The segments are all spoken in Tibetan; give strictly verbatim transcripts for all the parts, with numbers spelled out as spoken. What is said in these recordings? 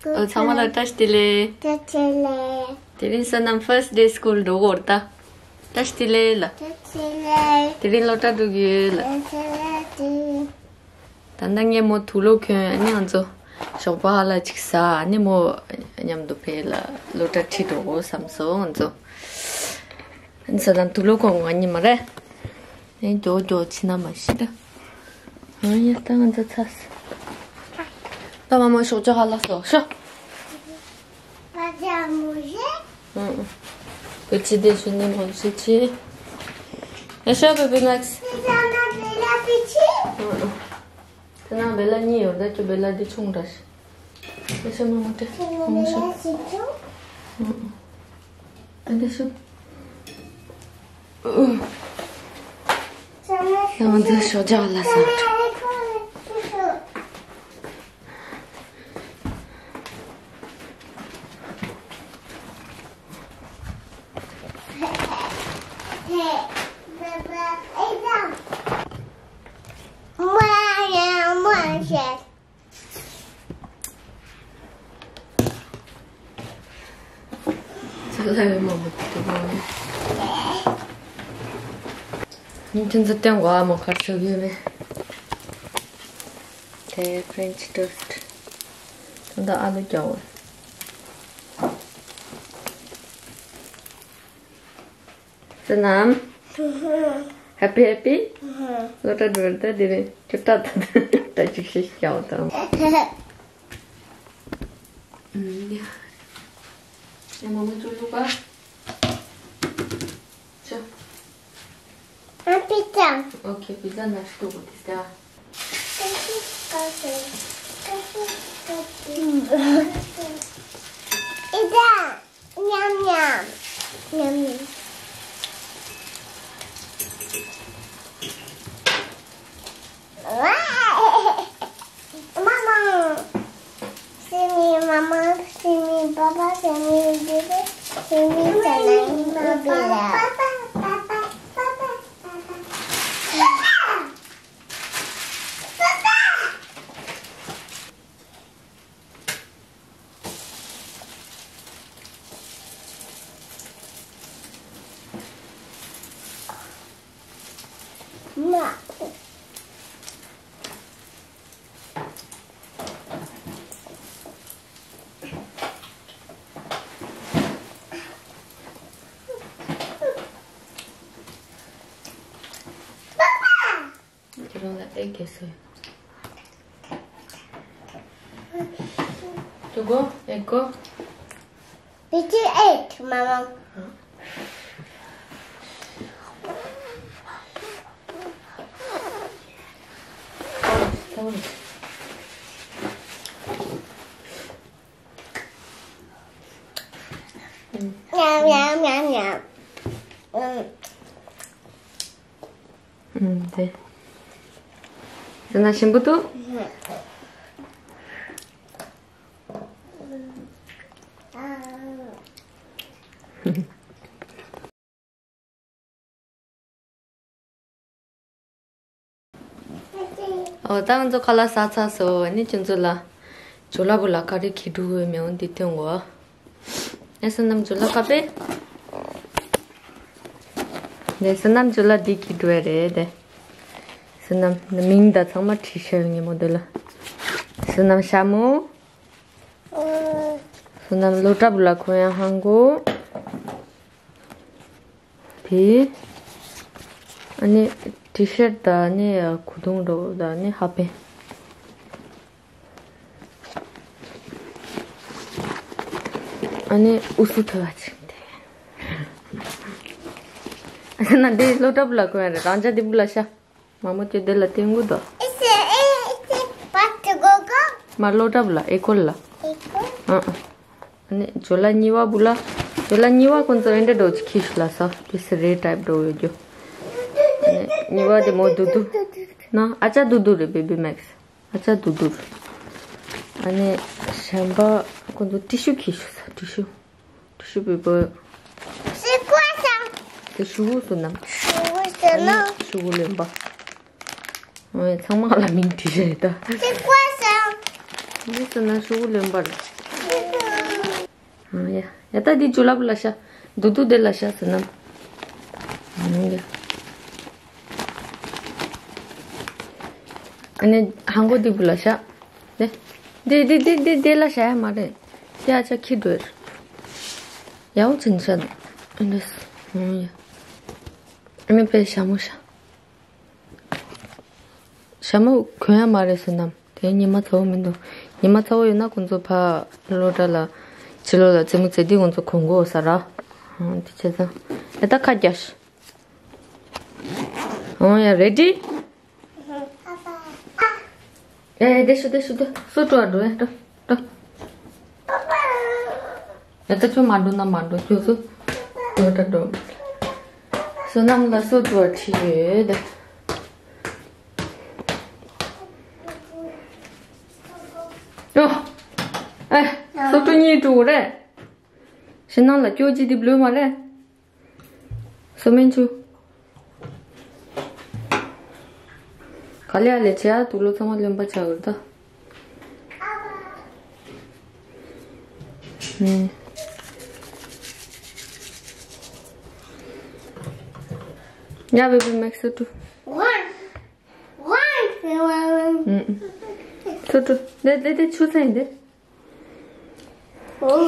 ཨོ་ཚང་མ་ལ་བཀྲ་ཤིས་བདེ་ལེགས། བཀྲ་ཤིས་བདེ་ལེགས། དེ་རིང་སོ་ནམ་first day school འགྲོ་གི་ཡོད་རེད་ད། བཀྲ་ཤིས་བདེ་ལེགས་ལ། བཀྲ་ཤིས་བདེ་ལེགས། དེ་རིང་སློབ་གྲྭ་འགྲོ་གི་ཡོད་ལ། བཀྲ་ཤིས་བདེ་ལེགས། ད་ལྟ་ངས་མོ་དུག་ལོག་གྱོན། ཨ་ནི་ང་ཚོ་ཞོགས་པ་ཧ་ལ་ཅིག་ཟ། ཨ་ནི་མོ་མཉམ་དུ་ཕེབས་ལ་སློབ་གྲྭ་ཁྲིད་འགྲོ་དགོས་བསམ་སོང་ང་ཚོ། ཨ་ནི་ས་དང་དུག་ལོག་གོན་ང་གཉིས་མ་རེད། ཨེ་མགྱོགས་མགྱོགས་ཕྱིན་ན་མ་ཤི་ད། ཨ་ཡ་ད་ང་ཚོ་ཚར་སོང་། ད་མ་མོ་ཞོགས་ཇ་ཧ་ལ་སོ་ཤོ། ཨུ་ཨུ། བུ་ཅི་དེ་ཤུ་ནི་མོ་ཤི་ཆི། ཨེ་ཤོ་བེ་བི་མེག་སི། ཨུ་ཨུ། དེ་ནང་བེ་ལ་གཉིས་ཡོད་ད་ཁྱོད་བེ་ལ་དེ་ཆུང་དྲགས་ཤི། ཨེ་ཤོ་མ་མོ་དེ་མ་མོ་ཤོ། ཨུ་ཨུ། ཨ་དེ་ཤོ། ཡང་འདི་ཞོགས་ཇ་ལ་ས། ཚ་ལ་ཡོད་མ་མོ་དེ་དུ་མ། ཡིན་ཁྱོད་ཚོ་སྟོན་གོ་ཨ་མོ་གར་ཞོག་ཡོད་མེད། དེ་French toast། ད་ལྟ་ཨ་ལུ་རྒྱག་འོ། བསོད་ནམས། Happy happy། སློབ་གྲྭ་འགྲོ་ད་དེ་རིང་ཁྱོད་ཏག་ཏག་ཏག་ཅིག་ཤིག་བྱའོ་དང་། ཨུམ། ཡ། ཡ་མ་མོ་ཅུ་ལུ་ག་ཅུ། ཨ་པི་ཙ། Okay, pizza nasıl oldu da? ཨི་ཙ། ཉམ་ཉམ། ཉམ་ཉམ། མ་མ། སི་མི་མ་མ། སི་མི་པ་པ། སི་མི་བི་བི། སི་མི་ཙ་ན་ཡི་མ་བི་ལ། ཁྱེད་རང་ལ་ཨེ་གེ་སོ། ཅོ་གོ་ཨེ་གོ། Did you eat, Mama? Yum, yum, yum, yum. ཨུམ། ཨུམ། དེ། དེ་ན་ཞིམ་པོ་འདུག་ཨོ། ད་ང་ཚོ་ཁ་ལག་ཟ་ཚར་སོང་། ཨ་ནི་ཁྱོད་ཚོ་ལ་ཇོ་ལ་བུ་ལ་ག་རེ་གྱིས་འགྲོ་གི་ཡོད་མེད་འོ་འདི་སྟོན་གོ། ཨེ་བསོད་ནམས་ཇོ་ལ་ག་པེ། ནས་བསོད་ནམས་ཇོ་ལ་འདི་གྱིས་འགྲོ་ཡ་རེད་དེ། བསོད་ནམས་མིང་ད་ཚང་མ་བྲིས་ཤར་ངེས་མོ་དེ་ལ། བསོད་ནམས་ཤ་མོ། བསོད་ནམས་སློབ་གྲྭ་བུ་ལ་ཁོ་ཡང་ཧང་གོ། དེ། ཨ་ནི་ཊི་ཤར་ཊི་དང་ཨ་ནི་གོས་ཐུང་འདྲ་བོ་དང་ཨ་ནི་ཧ་པན། ཨ་ནི་ཨུ་སུ་ཐོ་བ་ཅིག་དེ། ཨ་ན་འདི་སློབ་གྲྭ་བུ་ལ་གོན་ཡ་རེད། རང་ཅག་འདི་བུ་ལ་ཤ། མ་མོ་ཁྱོད་དེ་ལ་བསྟན་དགོས་དོ། ཨེ་ཙི་ཨེ་ཙི་པ་ཏི་གོ་གོ། མ་སློབ་གྲྭ་བུ་ལ་ཨེ་ཀོལ་ལ། ཨེ་ཀོལ། ཨ་ཨ། ཨ་ནི་ཇོ་ལ་གཉིས་པ་བུ་ལ། ཇོ་ལ་གཉིས་པ་ཁོང་ཚོ་ཨེ་འདྲ་འགྲོ་ཅིག་ཁྱི་ཤུ་ལ་ས། དེ་སི་རེ་ཊའིབ་འགྲོ་ཡོད་རྒྱུ། ཨ་ནི་གཉིས་པ་དེ་མོ་དུ་དུ། ན་ཨ་ཅག་དུ་དུ་རེད། བེ་བི་མེག་སི། ཨ་ཅག་དུ་དུ་རེད། ཨ་ནི་གཞན་པ་ཁོང་ཚོ་ཏི་ཤུ་ཁྱི་ཤུ་ས། ཏི་ཤུ། ཏི་ཤུ་བེ་བི། སི་ཀོ་ས། དེ་ཤུ་གུ་བསོད་ནམས། ཤུ་གུ་བསོད་ནམས། ཨ་ནི་ཤུ་གུ་རློན་པ། ཨོ་ཡ། ཚང་མ་ལ་མིང་བྲིས་རེད་ད། སི་ཀོ་ས། འདི་ཟེར་ན་ཤུ་གུ་རློན་པ་རེད། ཨང་ཡ། ཡ་ད་འདི་ཅུ་ལབ་ལ་ཤ། དུ་དུ་དེ་ལ་ཤ་ཟེར་ན། ཨང་ཡ། ཨ་ནི་ཧང་གོ་འདི་བུ་ལ་ཤ། དེ། དེ་དེ་དེ་དེ་དེ་ལ་ཤ་ཡ་མ་རེད། ཤ་ཡ་ཆ་ཁྱི་འགྲོ། ཡ་འོ་ཅན་ཤ་ནི། ཨ་ནི། ཨང་ཡ། ཨ་ནི་པའི་ཤ་མོ་ཤ། ཞྭ་མོ་གོན་ཡ་མ་རེད་ཟེར་ནམ། དེ་ཉི་མ་ཚ་བོ་མི་འདུག་ཉི་མ་ཚ་བོ་ཡོད་ན་ཁོང་ཚོ་ཕ་སློབ་གྲྭ་ལ་ཕྱི་ལོགས་ལ་རྩེད་མོ་རྩེ་དུས་ཁོང་ཚོ་གོན་དགོས་ས་ར། ཨང་དེ་བྱས་ཙང་ཨེ་ད་ཁ་རྒྱག་ཤི། ཨང་ཡ་རེ་ཌི། ཨེ་དེ་ཤུ་དེ་ཤུ་དེ་སུ་འགྲོ་འགྲོ་ཨེ་འགྲོ་འགྲོ། ཡ་ད་ཁྱོད་མ་འགྲོ་ན་མ་འགྲོ་ཁྱོད་ཚོ་འགྲོ་ད་འགྲོ། བསོད་ནམས་ལ་སོ་བྲོ་བ་ཁྲིད་ཡོད། ཡོ། ཨེ། སོ་བྲོ་གཉིས་བྲོ་རེད། ཕྱི་ནང་ལ་སྐྱོ་ཅི་དེ་བློས་མ་རེད། སོ་མན་ཆུ། ག་ལེ་ཨ་ལེ་བྱས་ཨ་དུག་ལོག་ཚང་མ་རློན་པ་ཆགས་ཡོད་ད། ཨུམ། ཡ་བེ་བེ་མེག་སུ་ཏུ། ཨུམ། སུ་ཏུ། དེ་དེ་དེ་ཆུ་ཚན་དེ།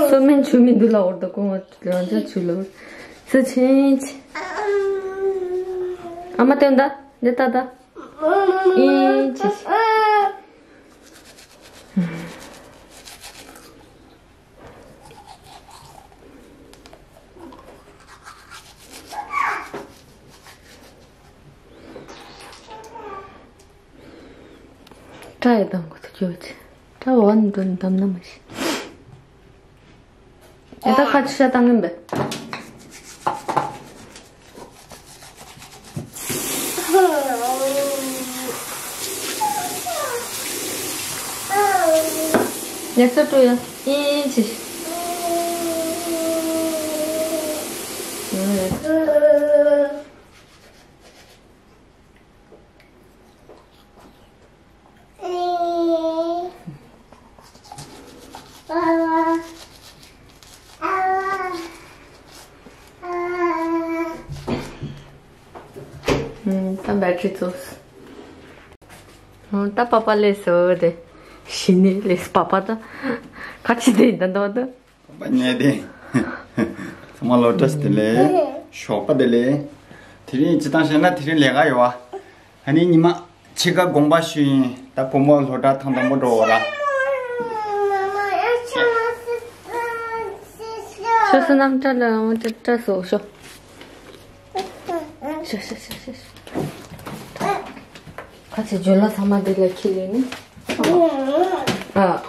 སོ་མན་ཆུ་མི་འདུག་ལ་འོར་ད་ཀོང་བ་རང་ཅག་ཆུ་ལོ། སུ་ཆེན་ཆེ། ཨ་མ་སྟོན་ད། འདི་ལྟ་ད། ཨིན་ཅི། སྐྲ་ཡི་དང་གོ་ཚོད་ཅོ་ཆེ། སྐྲ་བ་ནི་འགྲོ་ནི་དམ་ན་མ་ཤི། ཨེ་ད་ཁ་ཆུ་ཤ་བཏང་ངན་པས། ཡ་ས་སྤྲོ་ཡ་ཨིན་ཆི། ད་བེ་ཊི་རི་བཙུགས། ད་པ་པ་ལས་སོ་དེ། ཞི་ནི་ལས་པ་པ་ད། ཁ་ཆི་དེ་ད་ད་ད། པ་ཉལ་ཏེ། ཚང་མ་ལོ་བཀྲ་ཤིས་བདེ་ལེགས། ཞོགས་པ་བདེ་ལེགས། དེ་རིང་ཅི་བཏང་ཤེ་ན་དེ་རིང་ལས་ཀ་ཡོད་བ། ཨ་ནི་ཉི་མ་ཕྱེད་ཀ་དགོངས་པ་ཞུ་ཡིན། ད་བུ་མོ་སློབ་གྲྭ་ཐེངས་དང་པོ་འགྲོ་བ་ལ། ཤོ་སོ་ནམ་སྐྲ་ལ་འོང་སྐྲ་སོ་ཤོ། ཤོ་ཤོ་ཤོ་ཤོ། ཁ་ཆེ་ཇོ་ལ་ཚང་མ་འདི་ལ་ཁྱི་ལས་ནི། ཨ།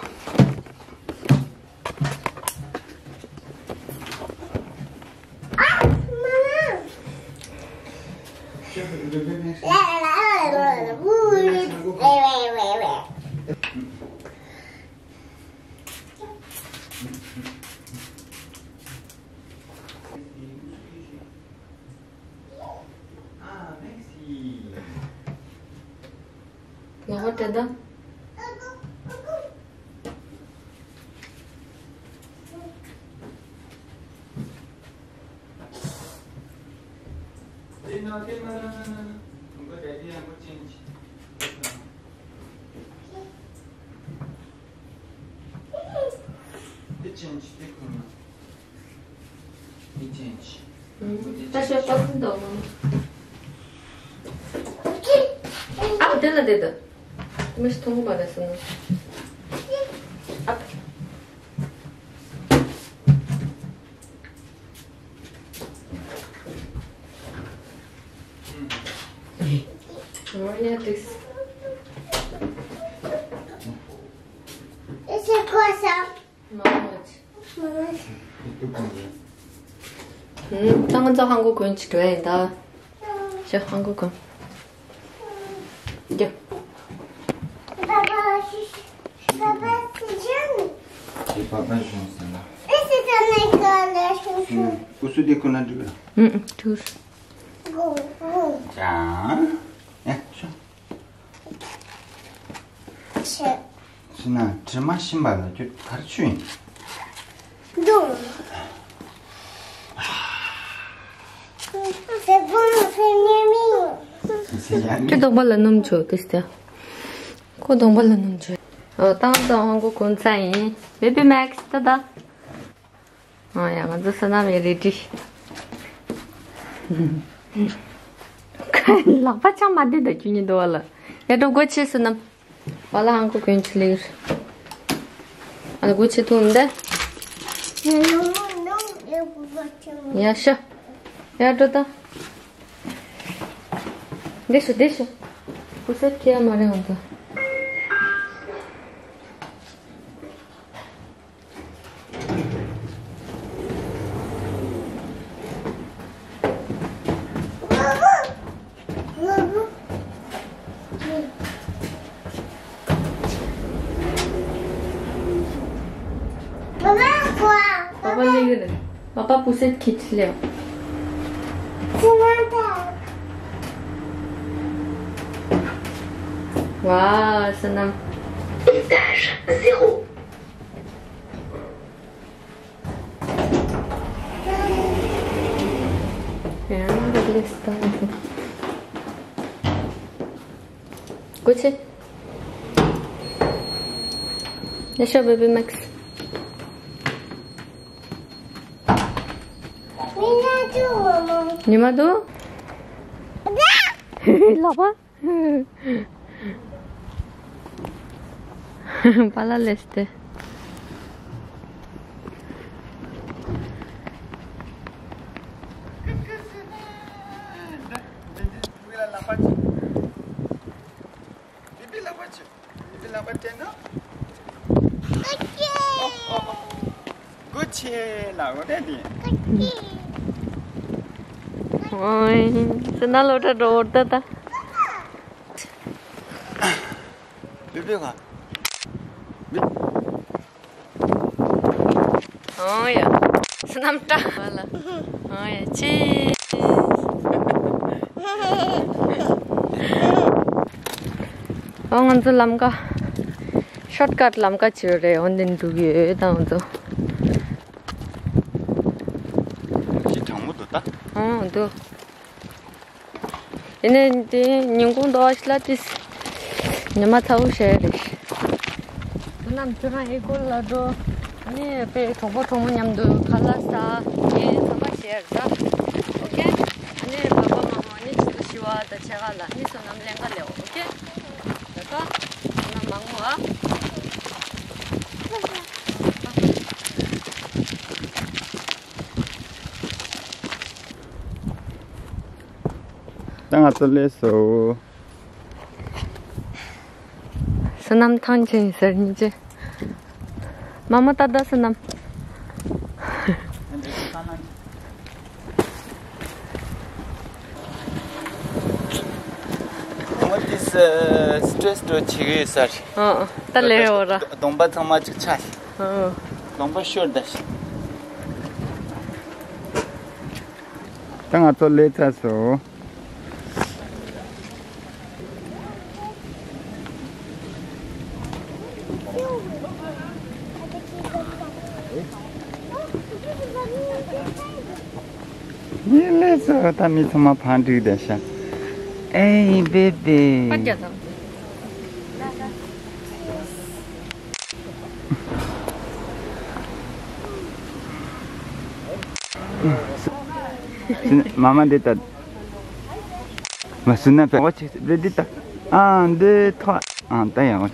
ལོག་པ་སྤྲད་ད། ད་ཤོད་པ་སུན་དོ། ཨ་དེ་ལ་དེ་དང་། མི་ཤི་ཐོང་པ་རེད་སོང་། ཨ། Oh, yeah, this. Is it close up? ད་ང་ཚོ་ཧང་གོ་གོན་ཅི་འགྲོ་ཡིན་ད། ཤ་ཧང་གོ་གོན། རྒྱ། Papa, she's, Papa, she's German. This is a nice color. ཨུ་སུ་དེ་ཁོ་ན་འགྲིག་ག་ཨུ་ཨུ་ཐུར། ཅང་། ཨེ་ཤོ། ཕྱི་ན་དྲི་མ་ཤིན་པ་ལ་ཁྱོད་གར་ཆུ་ཡིན། ཁྱོད་གདོང་པ་ལ་སྣུམ་བྱོས་ཏེ་སྟེ། ཁོ་གདོང་པ་ལ་སྣུམ་བྱོས། ཨོ་ཏང་ཏང་ཧང་གོ་གོན་ཚ་ཡིན། བེ་བི་མེག་སི་ད་ད། ཨོ་ཡ་ང་ཚོ་བསོད་ནམས་ཡེ་རེ་ཌི། ལག་པ་ཆང་མ་བསྡད་ད་ཁྱོད་གཉིས་འདུག་བ་ལ། ཡ་འགྲོ་སྒོ་ཕྱེ་བསོད་ནམས། བ་ལ་ཧང་གོ་གོན་ཆི་ལིར། ཨ་ལ་སྒོ་ཕྱེ་ཐུང་འདི། ཡ་ཤ། ཡ་འགྲོ་ད། འདི་ཤོ་འདི་ཤོ། ཁུ་སེར་ཁྱེར་མ་རེད་འོང་ད། पापा ले गए। पापा पुसेट खींच ले। वाह सनम। Étage zéro. Gucci. Yaşa bebeğim Max. Nima du? Lava. Pala leste. Good ཆེ་ལ་འོ་དེ་དེ། ཨོའི། སེ་ན་ལོ་ཏྲ་འགྲོ་འོར་ད་ད། བི་བི་ག། བི། ཨོ་ཡ། སེ་ནམ་ཏྲ་ལ། ཨོ་ཡ་ཆེ། ཨོ་ང་ཚོ་ལམ་ཀ། ཤོཊ་ཀཊ་ལམ་ཀ་བྱེད་རེད། འོན་ཏེ་འགྲོ་གི་ཡོད་ད་ང་ཚོ། ཅི་གྲང་མོ་འདུག་ད། ཨང་འདུག་ཡིན་ནའི་དེ་ཉིན་གུང་ཟླ་བ་ཞིག་ལ་ཏིས་ཉི་མ་ཚ་བོ་ཞིག་རེད། དེ་རྣམས་ཁྱོད་རང་ཨེ་སྐོལ་ལ་འགྲོ། ཨ་ནི་དཔེ་གྲོགས་པོ་གྲོགས་མོ་མཉམ་དུ་ཁ་ལག་ཟ། ངས་ཚང་མ་བྱས་ར། ཨོ་ཁེ། ཨ་ནི་པ་པ་མ་མ་ཨ་ནི་ཆུ་ཚོད་བཞི་པ་དང་ཕྱེད་ཀ་ལ་ཨ་ནི་བསོད་ནམས་ལེན་ག་ལེའོ་ཨོ་ཁེ། ད་ལྟ་བསོད་ནམས་མང་མོ་ཨ། ད་ང་ཚོ་སླེབས་སོང་། བསོད་ནམས་ཐང་ཆེན་ཟེར་ཉིན་ཅི། མ་མོ་ད་ད་བསོད་ནམས། ངོ་དེ་སི་ཊེ་རེ་སི་འགྲོ་བྱེད་ཀྱི་ཡོད་ས་རེད། ཨ་ཨ་ད་ལས་འོ་ར། གདོང་པ་ཚང་མ་ཅིག་ཆགས་ཤིག་ཨ་ཨ། གདོང་པ་ཤོར་ད་ཤིག་ད་ང་ཚོ་སླེབས་ཚར་སོང་། ཡིན་ལེ་སོ་ད་མི་ཚང་མ་ཕར་འགྲིག་བསྡད་ཤག་ཨེ་བེ་བེ། མ་མ་འདི་ལྟ། མ་སུ་ན་པེ་ཝ་ཆེ་རེ་འདི་ལྟ། ཨ་འདི་ཐོ་ཨ་ད་ཡང་།